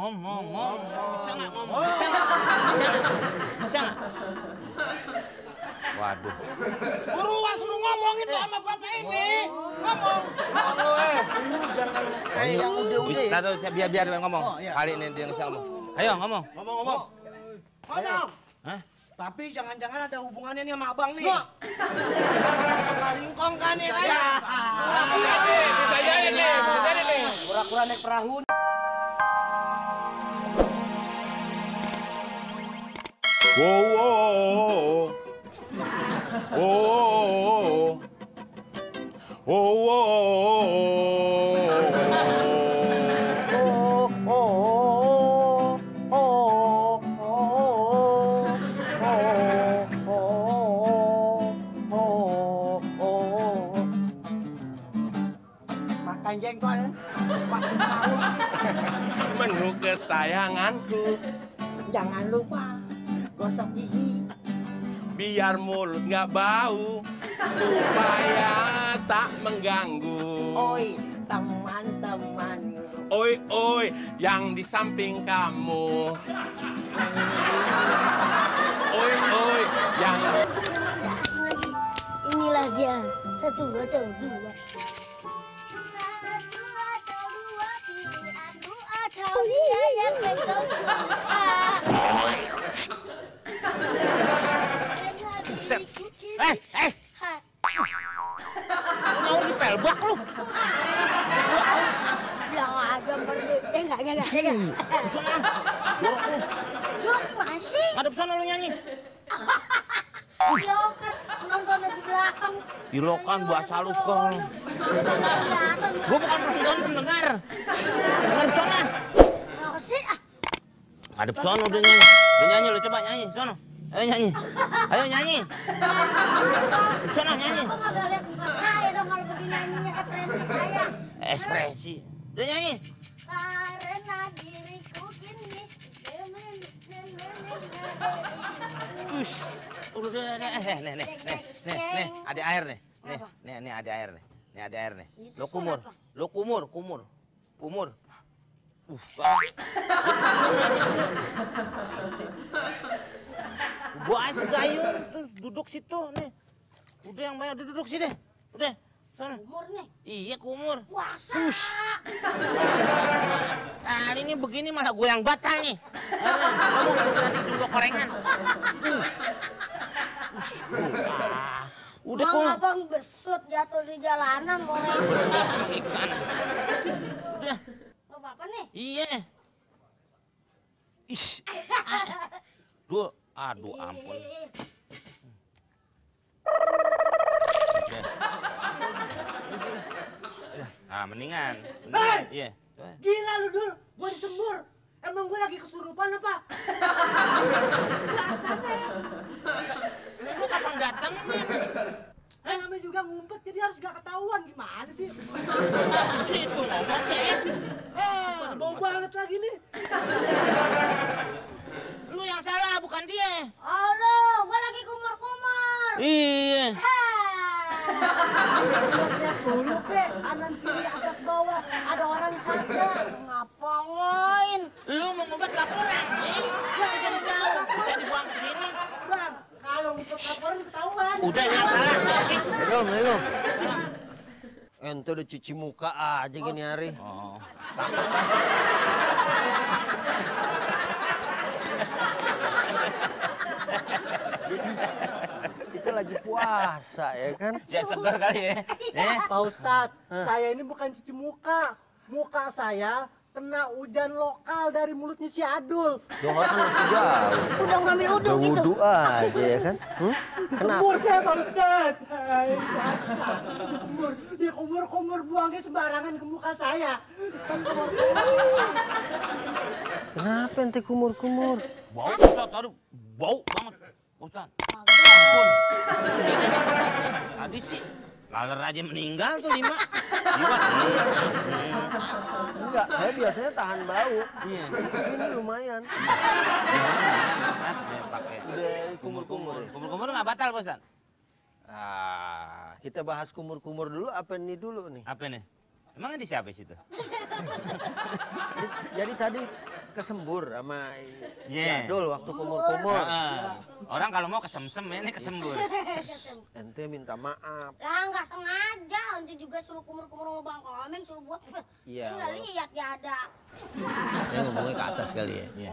Ngomong. Bisa nggak ngomong? Bisa nggak? Bisa nggak? Waduh. Suruh ngomong itu sama bapak ini. Ngomong. Lu jangan kayak yang udah-udah. Tahu biar ngomong. Kali ini dia bisa ngomong. Ayo ngomong. Ngomong. Ngomong. Hah? Tapi jangan-jangan ada hubungannya nih sama abang nih. Lingkong kan ya kan? Bisa jadi nih. Pura-pura naik perahu. Makan jengkol. Menu kesayanganku. Jangan lupa gosok gigi. Biar mulut nggak bau. Supaya tak mengganggu. Oi, teman-teman. Oi, yang di samping kamu. Oi, yang di... Inilah dia, 1, 2, 3. Dia yang kau suka. Nyaur di pelbak lu. Bilang aja pergi. Enggak. Sana. Dorok lu. Dorok masih. Ngadep sana lu nyanyi. Ilokan nontonnya di belakang. Ilokan bahasa lu kok. Gua bukan pendengar. Ngadep sana. Apa sih? Ngadep sana udah nyanyi. Udah nyanyi lu coba nyanyi sana. Ayo nyanyi. Ayo nyanyi. Sana nyanyi. Kok nggak lihat muka saya dong kalau begini nyanyinya ekspresi saya. Ekspresi. Udah nyanyi. Karena diriku kini Udah. Nih, ada air nih. Nih ada air nih. Nih ada air nih. Lo kumur. Gua aja gayung tuh duduk situ nih. Udah yang banyak duduk sini. Udah. Sana. Kumur nih. Iya kumur. Puasa. Nah ini begini malah gue yang batal nih. Kamu berani duduk korengan. Udah kok. Abang besut jatuh di jalanan orang. Besut ikan. Udah. Oh, Bapak nih. Iya. Aduh ampun. Nah, mendingan. Iya. Gila lu, Dul. Gua disembur. Emang gua lagi kesurupan apa? Rasanya ya. Lu kapan datang? Namanya juga ngumpet, jadi harus gak ketahuan. Gimana sih? Situ ngomong kayak. Bau banget lagi nih. Lu yang salah, bukan dia. Aduh, gua lagi kumur-kumur. Iya. Lihat dulu, Pe. Kanan kiri atas bawah. Ada orang kagak. Ngapain? Lu mau ngobat laporan, gua jadi tahu. Bisa dibuang ke sini. Bang, kalau ngumpet laporan ketahuan. Udah yang salah. Assalamualaikum. Ente udah cuci muka aja gini hari. Oh. Kita lagi puasa ya kan? Ya segar kali ya. Pak Ustadz, saya ini bukan cuci muka. Muka saya kena hujan lokal dari mulutnya si Adul. Johor kan masih jauh. Udah ngambil uduk Udah gitu. wudhu aja ya kan? Disembur saya Pak Ustadz. Disembur. Dia kumur-kumur buangnya sembarangan ke muka saya. Kenapa ente kumur-kumur? Bau Ustaz, aduh, bau banget. Ustaz. Ampun. Tadi sih laler aja meninggal tuh 5. Enggak, saya biasanya tahan bau. Iya. Tapi ini lumayan. Pakai Udah kumur-kumur ya? kumur-kumur nggak batal, Ustaz? Kita bahas kumur-kumur dulu apa ini dulu nih? Apa nih? Emang di siapa situ? Jadi tadi kesembur sama Iya. Jadul waktu kumur-kumur. Orang kalau mau kesemsem ya, ini kesembur. Ente minta maaf. Lah nggak sengaja, nanti juga suruh kumur-kumur sama Bang Komeng, suruh buat. Iya. Nggak lihat dia ada. Saya ngomongnya ke atas kali ya. Iya.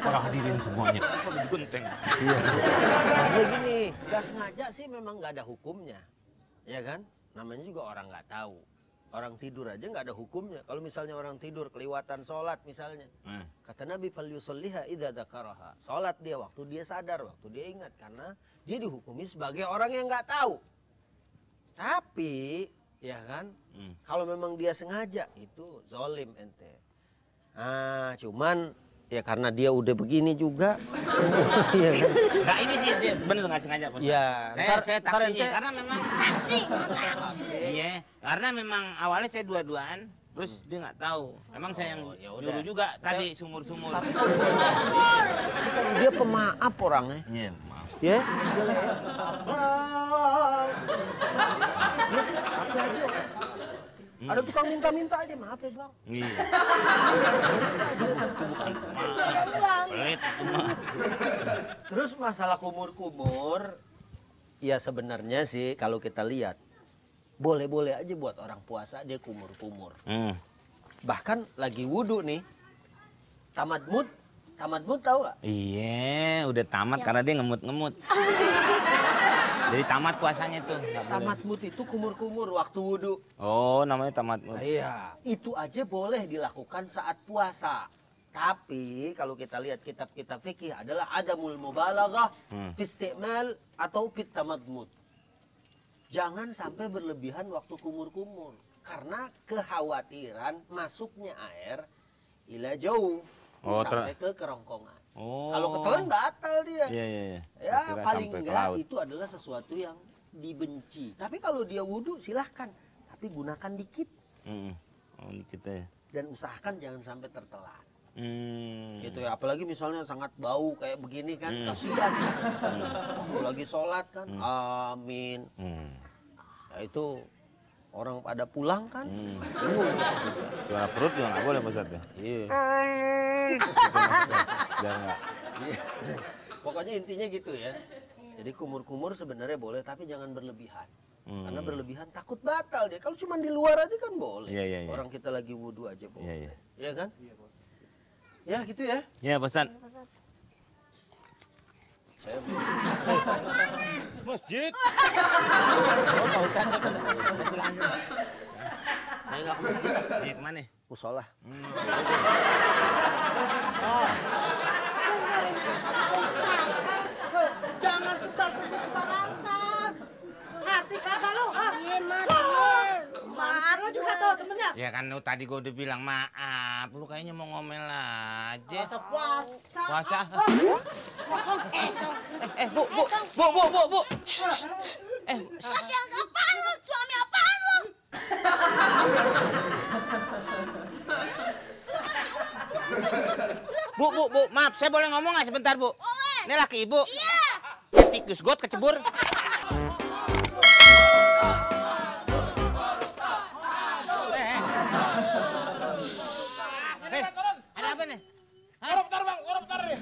Para hadirin semuanya. Kalau digenteng. Iya. Maksudnya gini, nggak sengaja sih memang nggak ada hukumnya. Ya kan? Namanya juga orang nggak tahu. Orang tidur aja nggak ada hukumnya. Kalau misalnya orang tidur kelewatan sholat misalnya. Kata Nabi, falyusalliha idza dzakaraha. Sholat dia waktu dia sadar, waktu dia ingat. Karena dia dihukumi sebagai orang yang nggak tahu. Tapi, ya kan? Kalau memang dia sengaja, itu zolim ente. Nah, cuman ya karena dia udah begini juga. Iya kan? Nah ini sih dia bener nggak sengaja. Pak. Iya. Saya taksinya karena memang Saksi. iya, karena memang awalnya saya dua-duaan, terus dia nggak tahu. Emang saya yang ya udah. nyuruh juga tadi sumur-sumur. Tapi kan dia pemaaf orangnya. Iya, maaf. Ya? Ada tukang minta-minta aja, maaf ya bang. Iya. Itu bukan pelit itu mah. Terus masalah kumur-kumur, ya sebenarnya sih kalau kita lihat, boleh-boleh aja buat orang puasa dia kumur-kumur. Bahkan lagi wudhu nih, tamat mut tahu gak? Iya, udah tamat karena dia ngemut-ngemut. Jadi tamat puasanya tuh. Tamat mut itu kumur-kumur waktu wudhu. Oh, namanya tamat mut. Iya, itu aja boleh dilakukan saat puasa. Tapi kalau kita lihat kitab-kitab fikih adalah adamul mubalaghah fi isti'mal atau fit tamadmud. Jangan sampai berlebihan waktu kumur-kumur karena kekhawatiran masuknya air ila jauh sampai ke kerongkongan. Oh. Kalau ketelan batal dia. Iya, iya, iya. Ya Kira paling sampai ke enggak laut. itu adalah sesuatu yang dibenci. Tapi kalau dia wudhu silahkan, tapi gunakan dikit Oh, ini kita ya. dan usahakan jangan sampai tertelan. Gitu Gitu ya, apalagi misalnya sangat bau kayak begini kan, kasihan. Waktu lagi sholat kan, amin. Nah, itu orang pada pulang kan, bingung. Suara perut juga nggak boleh Pak Ustadz ya? Iya. Biar nggak. Pokoknya intinya gitu ya. Jadi kumur-kumur sebenarnya boleh, tapi jangan berlebihan. Karena berlebihan takut batal dia. Kalau cuma di luar aja kan boleh. Iya, iya, iya. Orang kita lagi wudhu aja boleh. Iya, iya. Iya kan? Ya gitu ya. Iya Pak Ustadz. Saya Masjid. saya nggak ke masjid. Iya kemana? Musola. Jangan sebar-sebar sembarangan. Ngerti kagak lu? Iya, Mat. Mas, lu juga tuh temennya. Ya kan lu tadi gua udah bilang maaf. Lu kayaknya mau ngomel aja. Puasa. Puasa. Esok. Bu. Masih apaan lu? Suami apaan lu? Bu, maaf, saya boleh ngomong nggak sebentar, Bu? Boleh. Ini laki Ibu. Iya. Ya, tikus got kecebur. Ada apa nih? Koruptor bang, koruptor nih.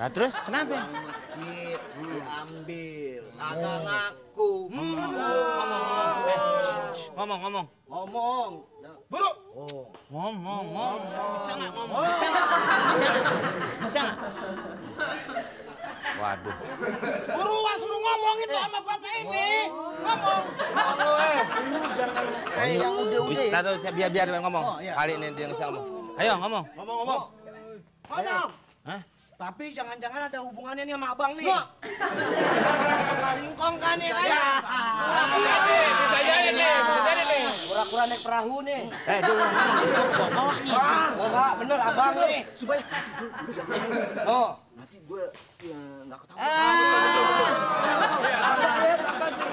Nah, terus kenapa? Masjid diambil. Kagak ngaku. Ngomong. Ngomong. Buru. Ngomong. Bisa nggak ngomong? Bisa nggak? Waduh. Buruan suruh ngomong itu sama bapak ini. Ngomong. Lu jangan kayak yang udah-udah ya. Tahu biar dia ngomong. Oh, iya. Kali ini dia bisa ngomong. Ayo ngomong. Ngomong. Hah? Tapi jangan-jangan ada hubungannya nih sama abang nih. Lingkong kan ya kan? Bisa jadi nih. Pura-pura naik perahu nih. Dulu ngomong. Bawa nih. Enggak, bener abang nih. Supaya oh, nanti gue ya nggak ketahuan.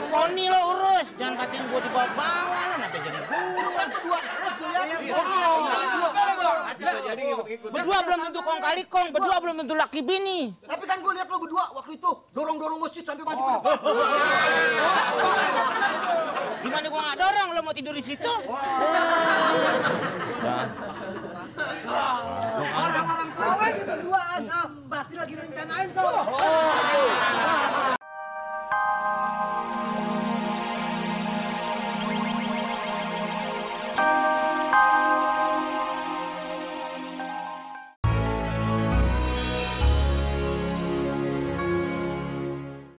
Tony lo urus. Jangan katain gua dibawa-bawa. Kenapa jadi gua kan berdua terus gue lihat. Bisa jadi gitu. Berdua belum tentu kong kali kong. Berdua belum tentu laki bini. Tapi kan gue lihat lo berdua waktu itu dorong-dorong masjid sampai maju ke depan. Gimana gua nggak dorong? Lo mau tidur di situ?